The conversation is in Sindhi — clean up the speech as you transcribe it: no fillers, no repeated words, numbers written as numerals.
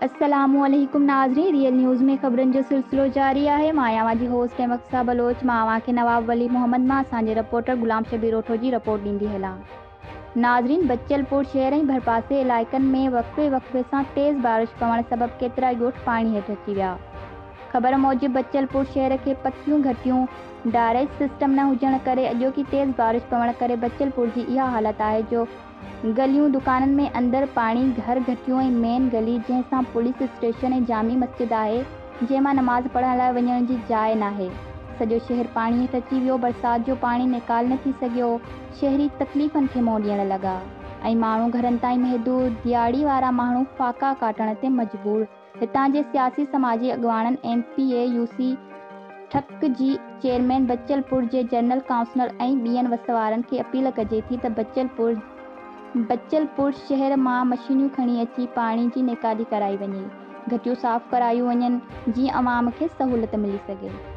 السلام عليڪم ناظرين ريئل نيوز ۾ خبرن جو سلسلو جاري آهي مان آهيان اوهان جي هوسٽ احمد بلوچ. مان اوهان کي نواب ولي محمد مان اسان جي رپورٽر غلام شبير اوٺو جي رپورٽ ڏيندي هلان. ناظرين بچلپور شهر ۽ ڀرپاسي علائقن ۾ وقفي وقفي سان تيز بارش پوڻ سبب ڪيترائي ڳوٺ پاڻي هيٺ اچي ويا. خبر موجب بچلپور شهر کي پڪيون گهٽيون ڊاريج سسٽم نه هجڻ ڪري اڄوڪي تيز بارش پوڻ ڪري بچلپور جي اها حالت آهي جو گليون، دڪانن ۾ اندر پاڻي، گهر گهٽيون ۽ مين گلي جنهن سان پوليس اسٽيشن ۽ جامع مسجد آهي جنهن مان نماز پڙهڻ لاء وڃڻ جي جاء ناهي. سڄو شهر پاڻي هيٺ اچي ويو، برسات جو پاڻي نيڪال نه ٿي سگهيو، شهري تڪليفن کي منهن ڏيڻ لڳا ۽ ماڻهو گهرن تائين محدود، دياڙي وارا ماڻهو فاقا ڪاٽڻ تي مجبور. هتان جي سياسي سماجي اڳواڻن M P A U C ٺڪ جي چيئرمين بچلپور جي جنرل ڪائونسلر ۽ ٻين وس وارن کي اپيل ڪجي ٿي ته بچلپور بچلپور شهر مان مشينيون کڻي اچي پاڻي جي نيڪالي ڪرائي وڃي گهٽيون صاف ڪرايون وڃن جيئن عوام کي سهولت ملي سگهي.